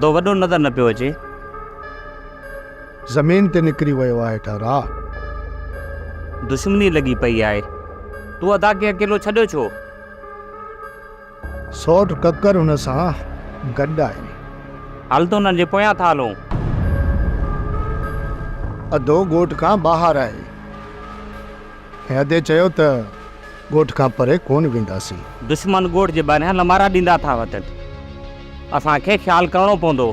ادو وڏو نظر نه پيو اچي. زمين تي نڪري ويو آهي ٺهراء. دشمني لڳي پئي آهي. تون ادا کي اڪيلو ڇڏيو ڇو؟ سوٽ ڪڪر هن سان گڏ آهي. هل ته انهن جي پويان ٿا هلون. ادو ڳوٺ کان ٻاهر آهي ۽ ادي چيو ته ڳوٺ کان پري ڪونه وينداسين. دشمن ڳوٺ جي ٻاهريان لمارا ڏيندا ٿا وتن. اسان کي خيال ڪرڻو پوندو.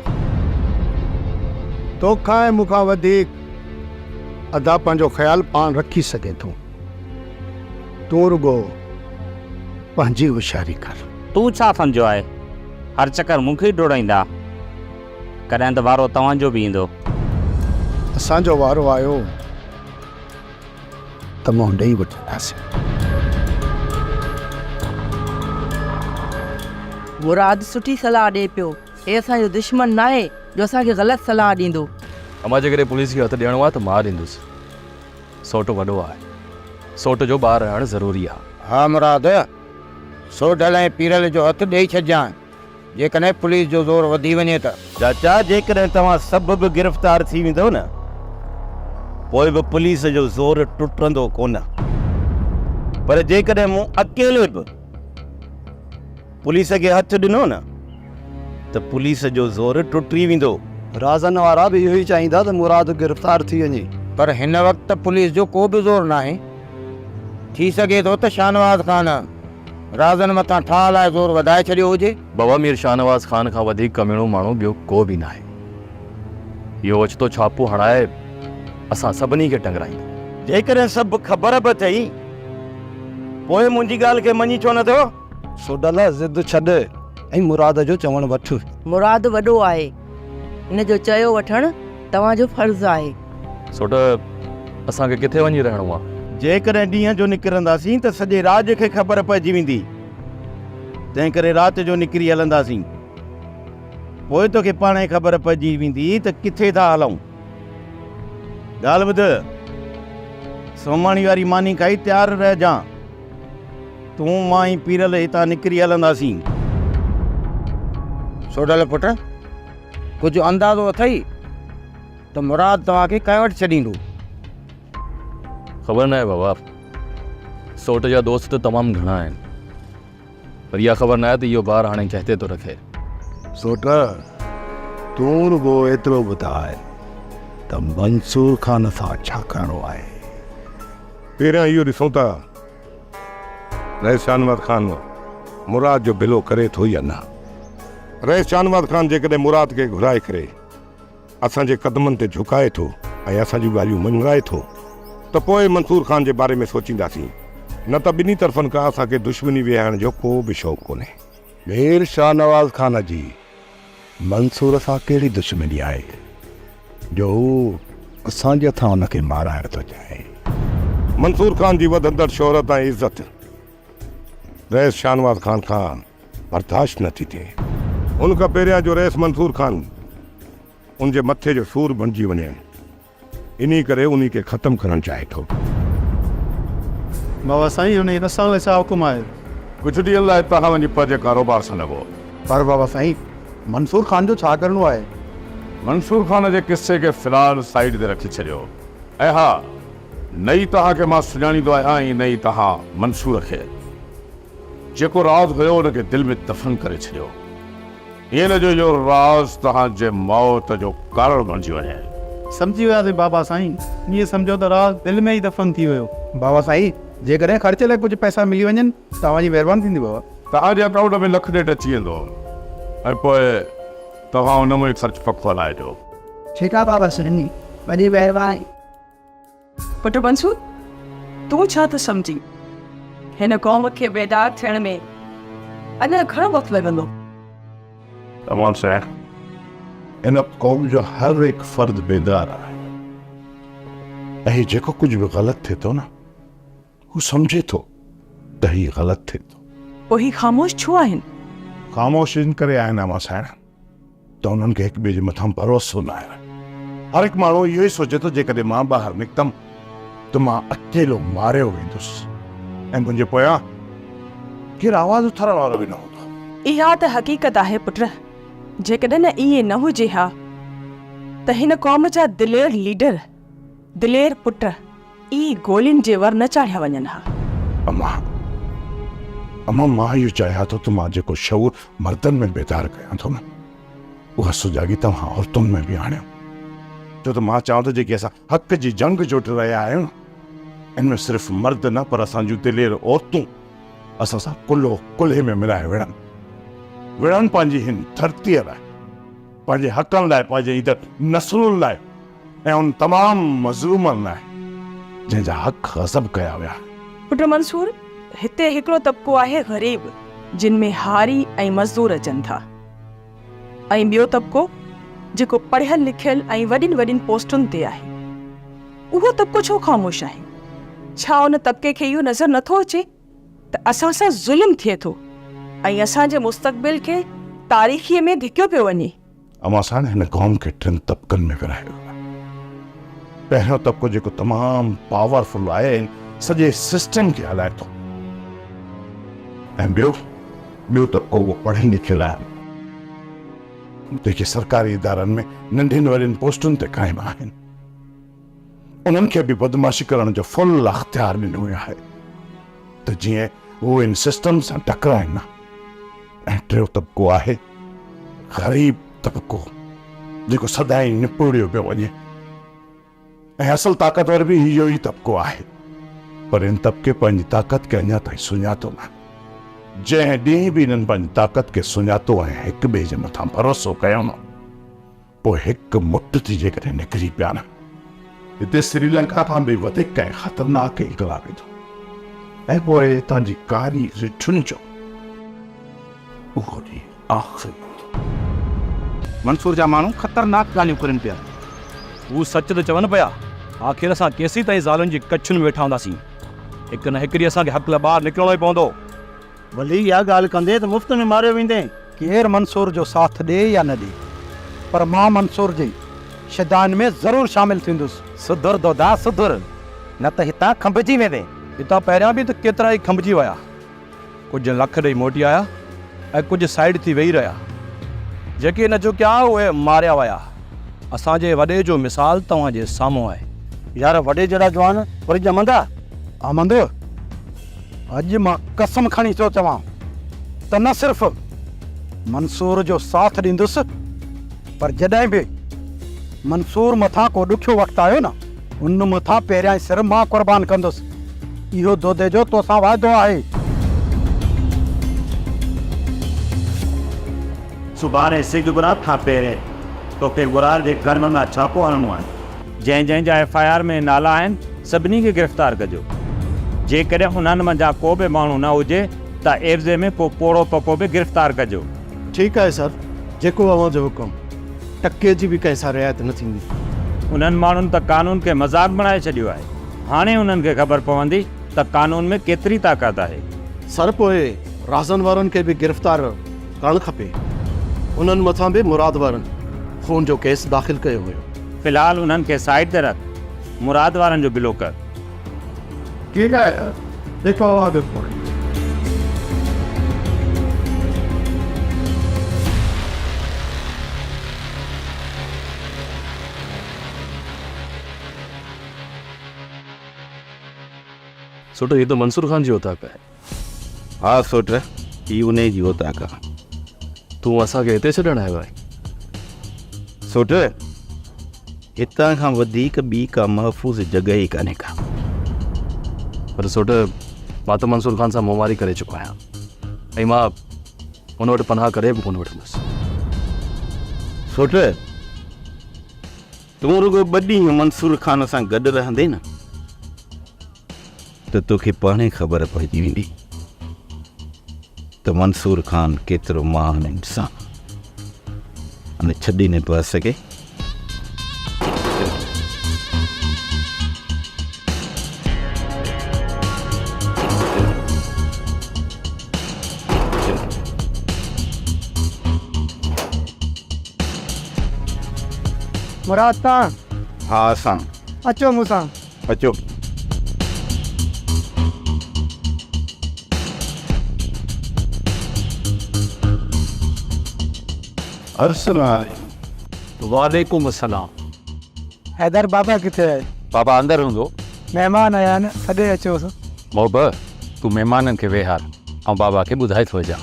توکان ۽ مون کان وڌيڪ ادا پنهنجو خيال پاڻ رکي سگهي ٿو. تون رڳو پنهنجي هوشياري ڪر. تون ڇا سمجهيو آهي؟ هر چڪر مون کي ئي ڊوڙائيندا. ڪڏهن ته وارو توهان جو به ايندو. اسان جو وارو آيو ته منهن ڏئي وٺنداسين. مراد سٺي صلاح ڏئي پيو. هي اسان جو دشمن ناهي جو اسان کي غلط صلاح ڏيندو. امان جيڪڏهن پوليس کي هٿ ڏيڻو آهي ته مان ڏيندس. سوٽ وڏو آهي. سوٽ جو ٻار رهڻ ضروري آ. ها مراد، سوڍل ۽ پيرل جو هٿ ڏيئي ڇڏجانء، جيڪڏهن پوليس جو زور وڌي وڃي ته. چاچا، جيڪڏهن توهان سڀ به گرفتار ٿي ويندؤ نه، پوء به پوليس جو زور ٽٽندو ڪونه. پر جيڪڏهن مون اڪيلي به پوليس کي هٿ ڏنو نه ته پوليس جو زور ٽٽي ويندو. رازن وارا به اهو ئي چاهيندا ته مراد گرفتار ٿي وڃي. پر هن وقت ته پوليس جو ڪو به زور ناهي. ٿي سگهي ٿو ته شاهنواز خان رازن مٿان ٺاهه لاء زور وڌائي ڇڏيو هجي. بابا مير شاهنواز خان کان وڌيڪ ڪميڻو ماڻهو ٻيو ڪو به ناهي. اهو اوچتو ڇاپو هڻائي اسان سڀني کي ٽنگرائيندو. جيڪڏهن سڀ خبر به اٿئي پوء منهنجي ڳالهه کي مڃين ڇو نٿو؟ سوڍل، ضد ڇڏ ۽ مراد جو چوڻ وٺ. مراد وڏو آهي، هن جو چيو وٺڻ توهان جو فرض آهي. سوڍ، اسان کي ڪٿي وڃي رهڻو آهي؟ جيڪڏهن ڏينهن جو نڪرنداسين ته سڄي راڄ کي خبر پئجي ويندي، تنهنڪري رات جو نڪري هلنداسين. پوء توکي پاڻهي خبر پئجي ويندي ته ڪٿي ٿا هلون. ڳالهه ٻڌ، سومهاڻي واري ماني کائي تيار رهجان. تون، مان ۽ پيرل هتان نڪري هلنداسين. سوڍل پٽ، ڪجهه اندازو اٿئي ته مراد توهان کي ڪنهن وٽ ڇڏيندو؟ خبر ناهي بابا، سوٽ جا دوست ته تمام گهڻا آهن، پر اها خبر ناهي ته اهو بار هاڻي ڪنهن تي ٿو رکي. سوٽ، تون رڳو ايترو ٻڌاء ته منصور خان سان ڇا ڪرڻو آهي؟ پهريان اهو ڏسون ته رئيس شاهنواز خان مراد جو بلو ڪري ٿو يا نه. رئيس شاهنواز خان جيڪڏهن مراد کي گهرائي ڪري اسان جي قدمن تي جهڪائي ٿو ۽ اسان جون ڳالهيون مڃرائي ٿو ته پوء منصور خان جي باري ۾ سوچينداسين نه ته ٻنهي طرفن کان اسان کي دشمني ويهائڻ جو ڪو به شوق ڪونهي. مير شاهنواز خان جي منصور سان ڪهڙي دشمني آهي جو هو اسان جي هٿان ان کي مارائڻ ٿو چاهي. منصور خان جي وڌندڙ شهرت ۽ عزت رئيس شاهنواز خان کان برداشت نه ٿي ٿئي. ان کان پهريان جو رئيس منصور خان ان جي مٿي جو سور بڻجي وڃي، انهي ڪري انهي کي ختم ڪرڻ چاهي ٿو. بابا سائين انهي اسان لاء ڇا حڪم آهي؟ ڪجهه ڏينهن لاء توهان وڃي پنهنجي ڪاروبار سان لڳو. پر بابا سائين منصور خان جو ڇا ڪرڻو آهي؟ منصور خان جي قصي کي في الحال سائيڊ تي رکي ڇڏيو ۽ ها نه ئي توهان کي مان سڃاڻيندو آهيان ۽ نه ئي توهان منصور کي. جيڪو راز هيو ان کي دل ۾ دفن ڪري ڇڏيو. ائين نه جو اهو راز توهان جي موت جو ڪارڻ بڻجي وڃي. سمجهي وياسين بابا سائين. ائين سمجهو ته راز دل ۾ ئي دفن ٿي ويو. بابا سائين جيڪڏهن خرچ لاء ڪجهه پئسا ملي وڃن ته اوهان جي مهرباني ٿيندي بابا. توهان جي اڪائونٽ ۾ لک ڏيڍ اچي ويندو ۽ پوء توهان ان مان ئي خرچ پکو هلائجو. ٺيڪ آ بابا سائين وڏي مهرباني. پٽ منصور، تون ڇا ٿو سمجهين؟ هن قوم کي بيدار ٿيڻ ۾ اڃا گهڻو وقت لڳندو؟ امان صاحب، هن قوم جو هر هڪ فرد بيدار آهي ۽ هي جيڪو ڪجهه به غلط ٿئي ٿو نه، هو سمجهي ٿو ته هي غلط ٿئي ٿو. پوء هي خاموش ڇو آهن؟ خاموش ان ڪري آهن امان صاحب ته انهن کي هڪ ٻئي جي مٿان ڀروسو نه آهي. هر هڪ ماڻهو اهو ئي سوچي ٿو جيڪڏهن مان ٻاهر نڪتم ته مان اڪيلو ماريو ويندس ۽ منهنجي پويان ڪير آواز اٿارڻ وارو به نه هوندو. اها ته حقيقت آهي پٽ. جيڪڏهن ائين نه هجي ها ته هن قوم جا دلير ليڊر، دلير پٽ ائين گولين جي ور نه چاڙهيا وڃن ها. امان، امان مان اهو چاهيان ٿو ته مان جيڪو شعور مردن ۾ بيدار ڪيان ٿو نه، اها سجاڳي توهان عورتن ۾ به آڻيو. ڇو ته مان چاهيان ٿو جيڪي اسان حق جي جنگ جوٽي رهيا آهيون نه، ان ۾ صرف مرد نه پر اسان جون دلير عورتون اسان سان ڪلهو ڪلهي ۾ ملائي وڙهن. وڙهن پنهنجي هن ڌرتيء لاء، پنهنجي حقن لاء، پنهنجي ايندڙ نسلن لاء ۽ انهن تمام مظلومن لاء جنهن جا حق غضب ڪيا ويا آهن. پٽ منصور، هتي هڪڙو طبقو آهي غريب، جن ۾ هاري ۽ مزدور اچن ٿا ۽ ٻيو طبقو جيڪو پڙهيل لکيل ۽ وڏين وڏين پوسٽن تي آهي. اهو طبقو ڇو خاموش آهي؟ ڇا ان طبقي کي اهو نظر نٿو اچي ته اسان سان ظلم ٿئي ٿو ۽ اسان جي مستقبل کي تاريخيء ۾ ڌڪيو پيو وڃي؟ اوهان ساڻ هن قوم کي ٽن طبقن ۾ ورهايو ويو آهي. پهريون طبقو جيڪو تمام پاورفل آهي ۽ سڄي سسٽم کي هلائي ٿو ۽ ٻيو ٻيو طبقو اهو پڙهيل لکيل آهن جيڪي سرڪاري ادارن ۾ ننڍين وڏين پوسٽن تي قائم آهن. انهن کي به بدمعاشي ڪرڻ جو فل اختيار ڏنو ويو آهي ته جيئن هو ان سسٽم سان ٽڪرائن نه ۽ ٽيون طبقو آهي غريب طبقو جيڪو سدائين نپوڙيو پيو وڃي ۽ اصل طاقتور به اهو ئي طبقو آهي پر ان طبقي پنهنجي طاقت کي اڃا تائين سڃاتو نه جنهن ڏينهن به انهن پنهنجي طاقت کي سڃاتو ۽ هڪ ٻئي جي مٿان ڀروسو ڪيو نه پوء هڪ مٺ ٿي جيڪڏهن نڪري پيا نه، هتي سريلنڪا کان به وڌيڪ ۽ خطرناڪ انقلاب ايندو ۽ پوء هتان جي ڪاري رٺن جو اهو ڏينهن آخري هوندو. منصور جا ماڻهو خطرناڪ ڳالهيون ڪرين پيا. هو سچ ته چون پيا، آخر اسان ڪيسين تائين زالن جي ڪڇن ۾ ويٺا هونداسين. هڪ نه هڪ ڏينهن اسان کي حق لاء ٻاهر نڪرڻو ئي پوندو. ڀلي اها ڳالهه ڪندين ته مفت ۾ ماريو ويندين. ڪير منصور جو ساٿ ڏي يا نه ڏي، پر مان منصور جي شدائن ۾ ضرور شامل ٿيندس. سڌر دودا سڌر، نه ته هتان کنڀجي ويندين. هتان پهريان به ته ڪيترائي کنڀجي ويا. ڪجهه لک ڏئي موٽي آيا ۽ ڪجهه سائيڊ ٿي ويهي رهيا. جيڪي نه جهڪيا اهي ماريا ويا. اسان جي وڏي جو مثال توهان جي سامهون آهي. يار وڏي جهڙا جوان وري ڄمندا؟ احمد! اڄ مان قسم کڻي ٿو چوان ته نه صرف منصور جو ساٿ ڏيندس پر جڏهن به منصور مٿان ڪو ڏکيو وقت آيو نه ان مٿان پهريائين سر مان قربان ڪندس. اهو دودي جو توسان واعدو آهي. سڀاڻي سج اڀرڻ کان پهرين توکي مراد جي گهر مان ڇاپو هڻڻو آهي. جنهن جنهن جا ايف I R ۾ نالا آهن سڀني کي گرفتار ڪجو. جيڪڏهن انهن منجهان ڪو به ماڻهو نه هجي ته عيوضي ۾ ڪو پوڙهو پڪو به گرفتار ڪجو. ٺيڪ آهي سر، جيڪو اوهان جو حڪم. ٽڪي جي به ڪنهن سان رعايت نه ٿيندي. انهن ماڻهن ته قانون کي مذاق بڻائي ڇڏيو آهي. هاڻي انهن کي خبر پوندي ته قانون ۾ ڪيتري طاقت آهي. سر پوء رازن وارن کي به گرفتار ڪرڻ کپي. انهن مٿان به مراد وارن خون جو ڪيس داخل ڪيو هيو. في الحال انهن کي سائيڊ تي رک. مراد وارن جو بلو ڪر. ٺيڪ آهي جيڪو اوهان جو حڪم. سوٽ هي ته منصور خان جي اوطاق آهي. ها سوٽ هي انهي جي اوطاق آهي. تون اسان کي هتي ڇڏڻ آيو آهين؟ سوٽ هتان کان وڌيڪ ٻي ڪا محفوظ جڳهه ئي ڪانهي ڪا. پر سوٽ مان ته منصور خان سان منهن ماري ڪري چڪو آهيان ۽ مان هن وٽ پناهه ڪڏهن به ڪونه وٺندس. سوٽ تون رڳو ٻه ڏينهن منصور خان سان گڏ رهندين نه ته توکي پاڻهي خبر پئجي ويندي ته منصور خان ڪيترو مهان انسان آهي. ڇڏي نه پيو سگهي. مراد تان؟ ها اسان. اچو مون سان. اچو. السلام عليڪم. وعليڪم السلام. حيدر بابا ڪٿي آهي؟ بابا اندر هوندو. مهمان آيا آهن، سڏي اچوس. محب، تون مهمانن کي ويهار، آئون بابا کي ٻڌائي ٿو اچان.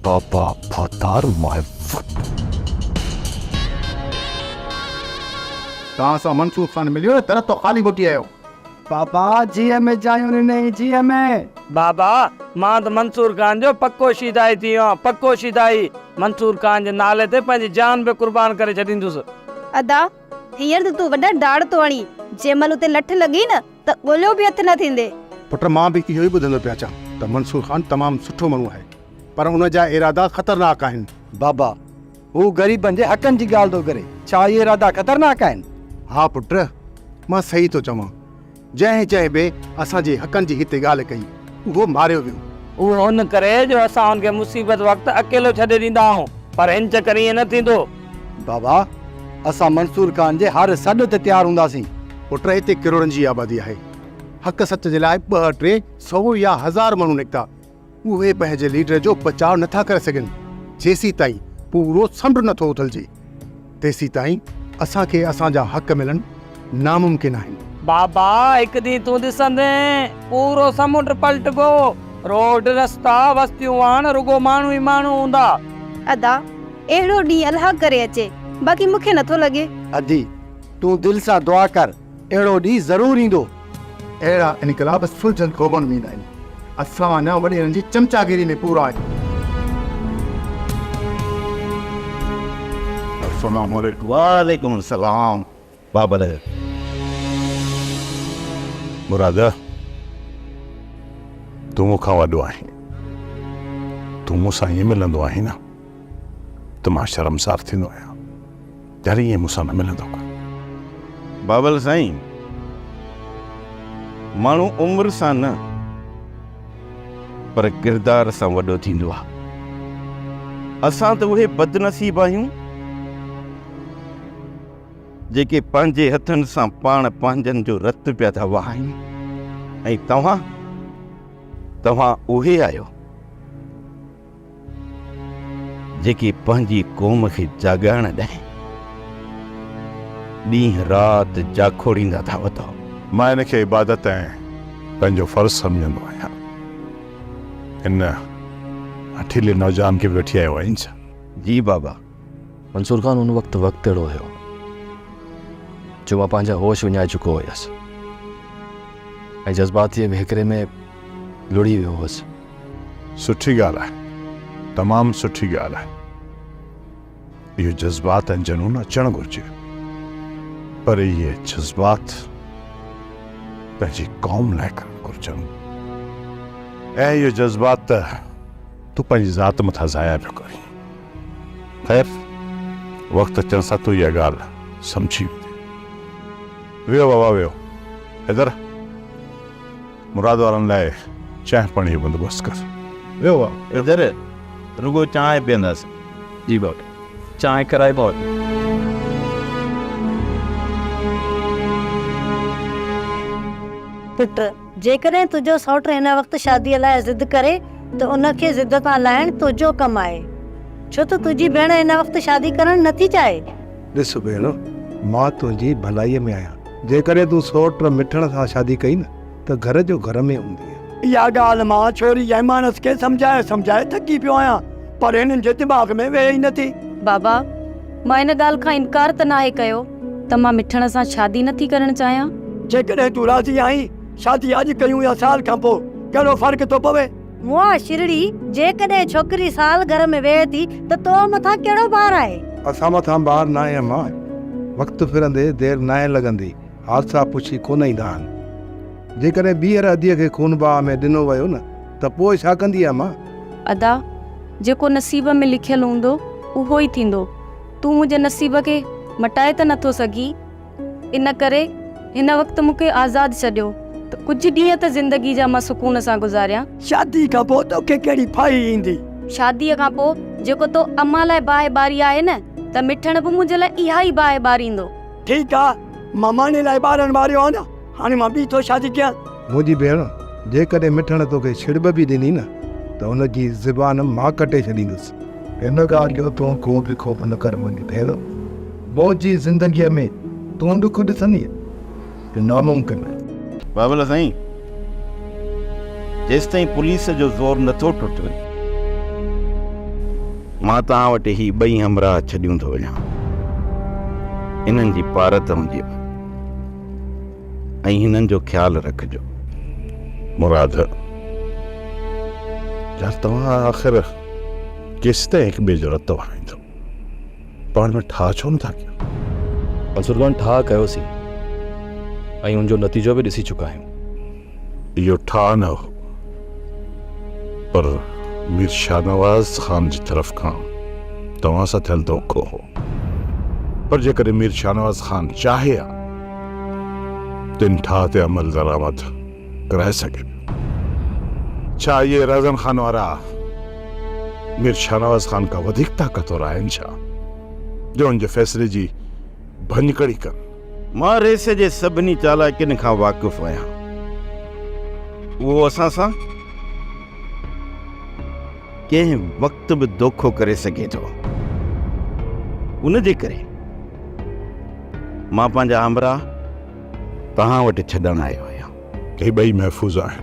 بابا ڀوتار ماء فٽ. توهان سان منصور خان مليو نه ترت تو خالي موٽي آيو. بابا جيء ۾ جايون ڏنئي جيء ۾. بابا مان ته منصور خان جو پڪو شيدائي ٿي ويو آهيان پڪو شيدائي. منصور خان جي نالي تي پنهنجي جان به قربان ڪري ڇڏيندس. ادا هينئر ته تون وڏا ڊاڙ ٿو هڻين جنهن مهل اتي لٺ لڳي نه ته ڳوليو به هٿ نه ٿيندي. پٽ مان به اهو ئي ٻڌندو پيو اچان ته منصور خان تمام سٺو ماڻهو آهي پر ان جا ارادا خطرناڪ آهن. بابا هو غريبن جي حقن جي ڳالهه ٿو ڪري، ڇا اهي ارادا خطرناڪ آهن؟ ها پٽ، مان صحيح ٿو چوان. جنهن جنهن به اسان جي حقن جي هتي ڳالهه ڪئي، اهو ماريو ويو. اهو ان ڪري جو اسان هن کي مصيبت وقت اڪيلو ڇڏي ڏيندا آهيون، پر هن چڪر ائين نه ٿيندو. بابا، اسان منصور خان جي هر سڏ تي تيار هونداسين. پٽ، هتي ڪروڙن جي آبادي آهي. حق سچ جي لاء ٻه، ٽي، سئو يا هزار ماڻهو نڪتا، اهي پنهنجي ليڊر جو بچاء نٿا ڪري سگهن، جيسيتائين پورو سمنڊ نٿو اٿلجي، تيسيتائين اسان کي اسان جا حق ملڻ ناممڪن آهن. بابا هڪ ڏينهن تون ڏسندين، پورو سمنڊ پلٽبو، روڊ رستا، وستيون واڻ رڳو ماڻهو ئي ماڻهو هوندا. ادا اهڙو ڏينهن الله ڪري اچي، باقي مون کي نٿو لڳي. ادي تون دل سان دعا ڪر. اهڙو ڏينهن ضرور ايندو. اهڙا انقلاب سلجهيل قومن ۾ ايندا آهن. اسان اڃا وڏيرن جي چمچاگيري ۾ پورا آهيون. السلام عليڪم. وعليڪم السلام بابل. مراد تون مون کان وڏو آهين. تون مون سان ائين ملندو آهين نه ته مان شرمسار ٿيندو آهيان. يار ائين مون سان نه ملندو ڪر. بابل سائين ماڻهو عمر سان نه پر ڪردار سان وڏو ٿيندو آهي. اسان ته اهي بدنصيب آهيون جيڪي پنهنجي هٿن سان پاڻ پنهنجن جو رت پيا ٿا وهائين ۽ توهان توهان اهي آهيو جيڪي پنهنجي قوم کي جاڳائڻ لاء ڏينهن رات جاکوڙيندا ٿا وتو. مان ان کي عبادت ۽ پنهنجو فرض سمجهندو آهيان. هن هٺيلي نوجوان کي به وٺي آيو آهين ڇا؟ جي بابا. منصور خان ان وقت وقت اهڙو هيو جو مان پنهنجا هوش وڃائي چڪو هيس ۽ جذبات جي وهڪري ۾ لڙهي ويو هوس. سٺي ڳالهه آهي، تمام سٺي ڳالهه آهي. اهو جذبات ۽ جنون اچڻ گهرجي، پر اهي جذبات پنهنجي قوم لاء ڪرڻ گهرجن ۽ اهي جذبات ته تون پنهنجي ذات مٿان ضايع پيو ڪرين. خير، وقت اچڻ سان تون اها ڳالهه سمجهي ويندين. ويهو بابا ويهو. حيدر! مراد وارن لاء چانهه پاڻي جو بندوبست ڪر. ويو آ. ادر رڳو چانهه پيئنداسين. جي بابا چانهه ڪرائي بابا. پٽ، جيڪڏهن تنهنجو سئوٽ هن وقت شاديء لاء ضد ڪري ته ان کي ضد تان لاهڻ تنهنجو ڪم آهي. ڇو ته تنهنجي ڀيڻ هن وقت شادي ڪرڻ نه ٿي چاهي. ڏس ڀيڻ، مان تنهنجي ڀلائيء ۾ آهيان. جيڪڏهن تون سئوٽ مٺڻ سان شادي ڪئي نه ته گهر جو گهر ۾ هوندينء. اها ڳالهه مان ڇوري ۽ ماڻس کي سمجهائي سمجهائي ٿڪي پيو آهيان پر هنن جي دماغ ۾ ويهي ئي نٿي. بابا، مان ان ڳالهه کان انڪار ته ناهي ڪيو ته مان مٺڻ سان شادي نٿي ڪرڻ چاهيان. جيڪڏهن تون راضي آهين، شادي اڄ ڪيون يا سال کان پوء، ڪهڙو فرق ٿو پوي؟ مئا شرڙي، جيڪڏهن ڇوڪري سال گهر ۾ ويهي ٿي ته تو مٿان ڪهڙو بار آهي؟ اسان مٿان بار ناهي امان، وقت ڦرندي دير ناهي لڳندي، حادثا پڇي ڪونه ايندا آهن. جيڪڏهن ٻيهر اديء کي خون باهه ۾ ڏنو ويو نه ته پوء ڇا ڪندينء امان؟ ادا، جيڪو نصيب ۾ لکيل هوندو اهو ئي ٿيندو. تون منهنجي نصيب کي مٽائي ته نٿو سگهين. ان ڪري هن وقت مون کي آزاد ڇڏيو ته ڪجهه ڏينهن ته زندگي جا مان سڪون سان گذاريان. شادي کان پوء توکي ڪهڙي ڦاهي ايندي؟ شاديء کان پوء جيڪو تو امان لاء باهه ٻاري آهي نه ته مٺڻ به منهنجي لاء اها ئي باهه ٻاريندو. ٺيڪ آ، مان ماني لاء ٻارڻ ٻاريو آ نه، هاڻي مان ٻي ٿو شادي ڪيان. منهنجي ڀيڻ، جيڪڏهن مٺڻ توکي ڇڙٻ به ڏني نه ته ان جي زبان مان ڪٽي ڇڏيندس. هن ڳالهه جو تون ڪو به خوف نه ڪر منهنجي ڀيڻ. منهنجي زندگيء ۾ تون ڏک ڏسندينء؟ اهو ناممڪن آهي. بابل سائين، جيستائين پوليس جو زور نٿو ٽٽي، مان توهان وٽ هي ٻئي همراهه ڇڏيون ٿو وڃان. انهن جي پارت هونديء ۽ هنن جو خيال رکجو. مراد، يار توهان آخر ڪيستائين هڪ ٻئي جو رت وهائيندؤ؟ پاڻ ۾ ٺاهه ڇو نٿا ڪيو؟ منصور خان، ٺاهه ڪيوسين ۽ ان جو نتيجو به ڏسي چڪا آهيون. اهو ٺاهه نه هو پر مير شاهنواز خان جي طرف کان توهان سان ٿيل دوکو هو. پر جيڪڏهن مير شاهنواز خان چاهي ها ته ان ٺاهه تي عمل درآمد ڪرائي سگهي پيو. ڇا اهي رهزن خان وارا مير شاهنواز خان کان وڌيڪ طاقتور آهن ڇا جو ان جي فيصلي جي ڀڃڪڙي ڪن؟ مان ريس جي سڀني چالاڪين کان واقف آهيان. اهو اسان سان ڪنهن وقت به دوکو ڪري سگهي ٿو. ان جي ڪري مان پنهنجا همراهه توهان وٽ ڇڏڻ آيو آهيان. هي ٻئي محفوظ آهن.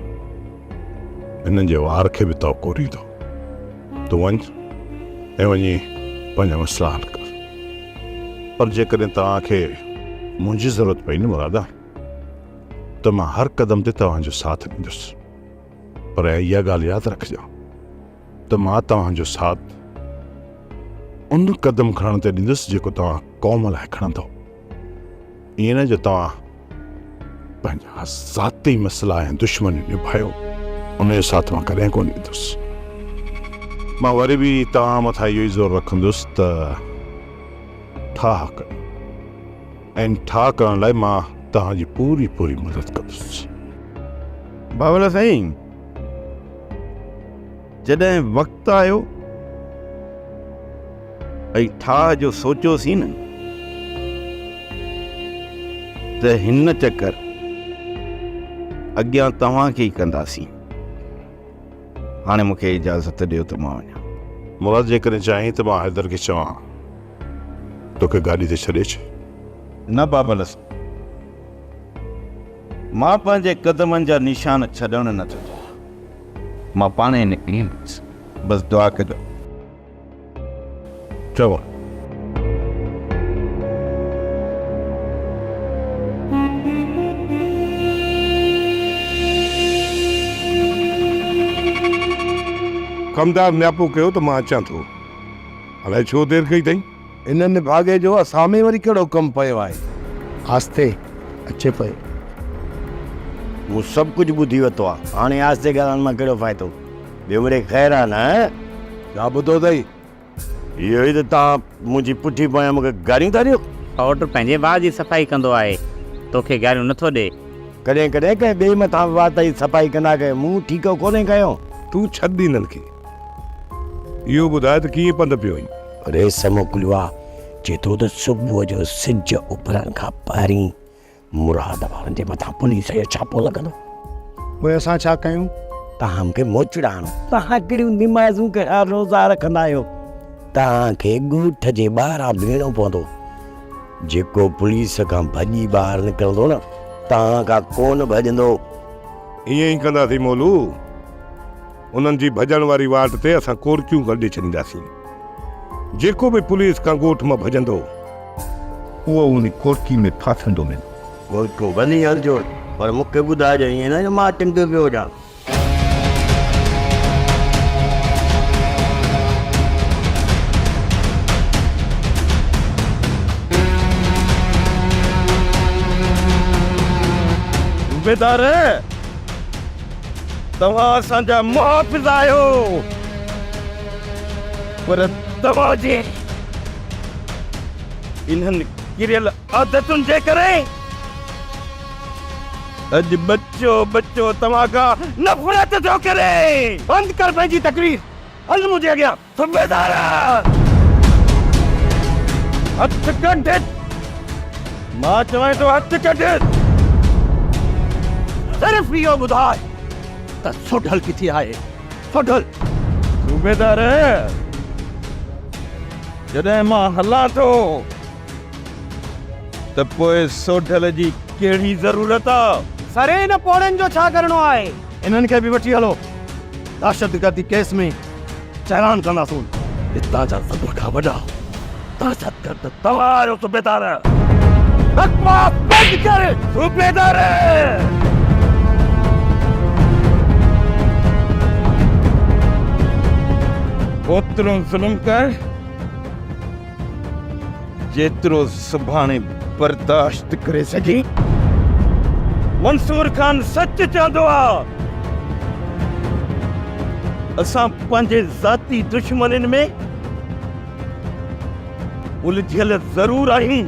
هنن جي وار کي به توقع ڏيندو. تون وڃ ۽ وڃي پنهنجا مسئلا حل ڪر. پر جيڪڏهن توهان کي منهنجي ضرورت پئي نه مرادا ته مان هر قدم تي توهان جو ساٿ ڏيندس. پر اها ڳالهه ياد رکجان ته مان توهان جو ساٿ ان قدم کڻڻ تي ڏيندس جيڪو توهان قوم لاء کڻندو. ائين نه جو توهان پنهنجا ذاتي مسئلا ۽ دشمنيون نڀايو، ان جو ساٿ مان ڪڏهن ڪونه ڏيندس. مان وري به توهان مٿان اهو ئي زور رکندس ته ٺاهه ڪريو ۽ ٺاهه ڪرڻ لاء مان توهان جي پوري پوري مدد ڪندس. بابل سائين، جڏهن وقت آيو ۽ ٺاهه جو سوچيوسين نه ته هن چڪر اڳيان توهان کي ئي ڪنداسين. هاڻي مون کي اجازت ڏيو ته مان وڃان. مراد جيڪڏهن چاهين ته مان حيدر کي چوان توکي گاڏي تي ڇڏي اچي. نه بابل، مان پنهنجي قدمن جا نشان ڇڏڻ نه ٿو چاهيان. مان پاڻ ئي نڪري ايندس. بس دعا ڪجو. چڱو. ڪمدار نياپو ڪيو ته مان اچان ٿو. الائي ڇو دير ڪئي اٿئي. ان نڀاڳي جو اسان ۾ وري ڪهڙو ڪم پيو آهي. آهستي اچي پيو. مون سڀ ڪجهه ٻڌي ورتو آهي. هاڻي آهستي ڳالهائڻ مان ڪهڙو فائدو. ٻيو مڙئي خير آهي نه؟ ڇا ٻڌو اٿئي؟ اهو ئي ته توهان منهنجي پٺي پويان مون کي گاريون ٿا ڏيو. سئوٽ پنهنجي ڀاء جي صفائي ڪندو آهي، توکي گاريون نٿو ڏئي. ڪڏهن ڪڏهن ڪنهن ٻئي مٿان به وات جي صفائي ڪندا ڪيو. مون ٺيڪو ڪونهي ڪيو. تون ڇڏ انهن کي. اهو ٻڌاء ته ڪيئن پنڌ پيو آهين؟ رئيس موڪليو آ، چئي ٿو ته صبح جو سج اڀرڻ کان پهرين مراد وارن جي مٿان پوليس جو ڇاپو لڳندو. پوء اسان ڇا ڪيون؟ توهان مون کي موچڙا هڻو. توهان ڪهڙيون نمازون ڪهڙا روزا رکندا آهيو. توهان کي ڳوٺ جي ٻاهران بيهڻو پوندو. جيڪو پوليس کان ڀڄي ٻاهر نڪرندو نه، توهان کان ڪونه ڀڄندو. ائين ئي ڪنداسين مولو. انهن جي ڀڄڻ واري واٽ تي اسان ڪورڪيون ڪڍي ڇڏينداسين. جيڪو به پوليس کان ڳوٺ مان ڀڄندو، اهو ان ڪورڪي ۾ ڦاسندو ويندو. ڪورڪو ڀلي هڻجو، پر مون کي ٻڌائجو، ائين نه جو مان ٽنگيو پيو هجان. صوبيدار! توهان اسان جا محافظ آهيو پر توهان جي انهن ڪريل عادتن جي ڪري اڄ ٻچو ٻچو توهان کان نفرت ٿو ڪري. بند ڪر پنهنجي تقرير، هل منهنجي اڳيان. صوبيدار! هٿ ڪڍ! مان چوانء ٿو هٿ ڪڍ! صرف اهو ٻڌاء ته سوڍل ڪٿي آهي؟ سوڍل! صوبيدار! جڏهن مان هلان ٿو ته پوء سوڍل جي ڪهڙي ضرورت آ؟ سري ان پوڙهن جو ڇا ڪرڻو آهي؟ انهن کي به وٺي هلو. دهشتگردي ڪيس ۾ چالان ڪنداسون. هتان جا سڀ کان وڏا دهشتگرد توهان آهيو صوبيدار. بڪواس بند ڪر صوبيدار. اوترو ظلم ڪر جيترو سڀاڻي برداشت ڪري سگهين. منصور خان سچ چوندو آ. اسان پنهنجي ذاتي دشمنين ۾ الجهيل ضرور آهيون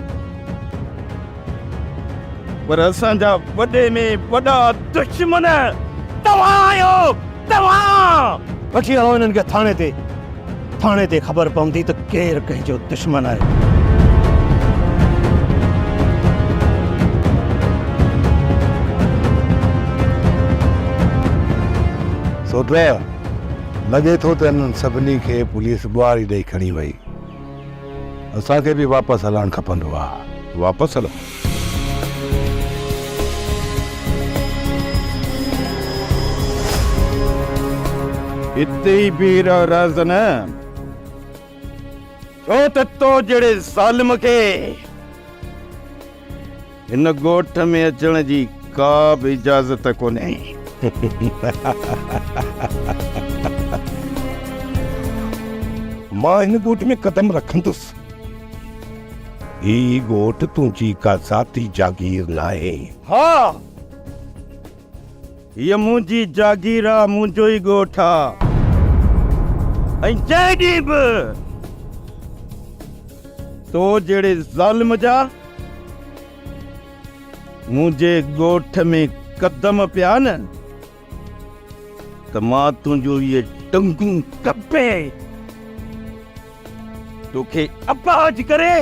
پر اسان جا وڏي ۾ وڏا دشمن توهان آهيو توهان. وٺي هلو انهن کي ٿاڻي تي. ٿاڻي تي خبر پوندي ته ڪير ڪنهن جو دشمن آهي. سوٽ، لڳي ٿو ته انهن سڀني کي پوليس ٻوهاري ڏئي کڻي وئي. اسان کي به واپس هلڻ کپندو آ. واپس هلون؟ اتي ئي بيهي رهه رهزن، ڇو ته تو جهڙي ظالم کي هن ڳوٺ ۾ اچڻ جي ڪا به اجازت ڪونهي. مان هن ڳوٺ ۾ قدم رکندس. هي ڳوٺ تنهنجي ڪا ذاتي جاگير ناهي. ها، هيء منهنجي جاگير آ، منهنجو ئي ڳوٺ آ ۽ جنهن ڏينهن به تو جهڙي ظالم جا منهنجي ڳوٺ ۾ قدم پيا نه ته مان تنهنجون اهي ٽنگون ڪپي توکي اپاهج ڪري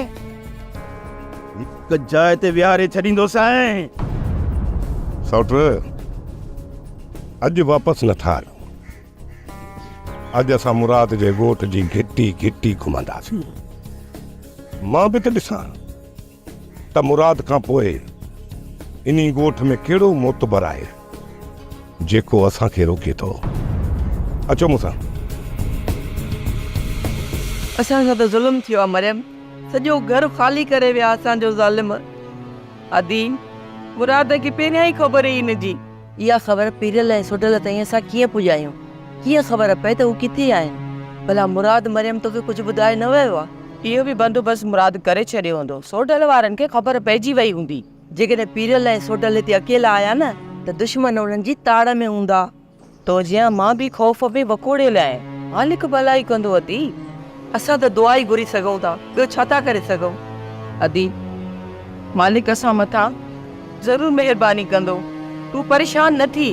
هڪ جاء تي ويهاري ڇڏيندوسانء. سئوٽ، اڄ واپس نٿا هلون. اڄ اسان مراد جي ڳوٺ جي گهٽي گهٽي گهمنداسين. مان به ته ڏسان ته مراد کان پوء انهي ڳوٺ ۾ ڪهڙو معتبر آهي جيڪو اسان کي روڪي ٿو. اچو مون سان. اسان سان ته ظلم ٿيو آ مريم. سڄو گهر خالي ڪري ويا اسان جو ظالم. ادي، مراد کي پهريان ئي خبر هئي ان جي. اها خبر پيرل ۽ سوڍل تائين اسان ڪيئن پڄايون؟ ڪيئن خبر پئي ته هو ڪٿي آهن؟ ڀلا مراد مريم توکي ڪجهه ٻڌائي نه ويو آ؟ اهو به بندوبست مراد ڪري ڇڏيو هوندو. سوڍل وارن کي خبر پئجي وئي هوندي. جيڪڏهن پيرل ۽ سوڍل هتي اڪيلا آيا نه ته دشمن انهن جي تاڙ ۾ هوندا. تو جيان مان به خوف ۾ وڪوڙيل آهيان. مالڪ ڀلائي ڪندو ادي. اسان ته دعا ئي گهري سگهون ٿا، ٻيو ڇا ٿا ڪري سگهون؟ ادي، مالڪ اسان مٿان ضرور مهرباني ڪندو، تون پريشان نه ٿي.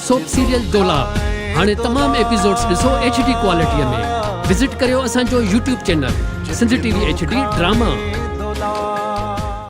سوپ سيريل دولاب هاڻي تمام ايپيسوڊز ڏسو ايڇ ڊي ڪوالٽي ۾ وزٽ ڪريو اسان جو YouTube channel Sindh T V H D drama.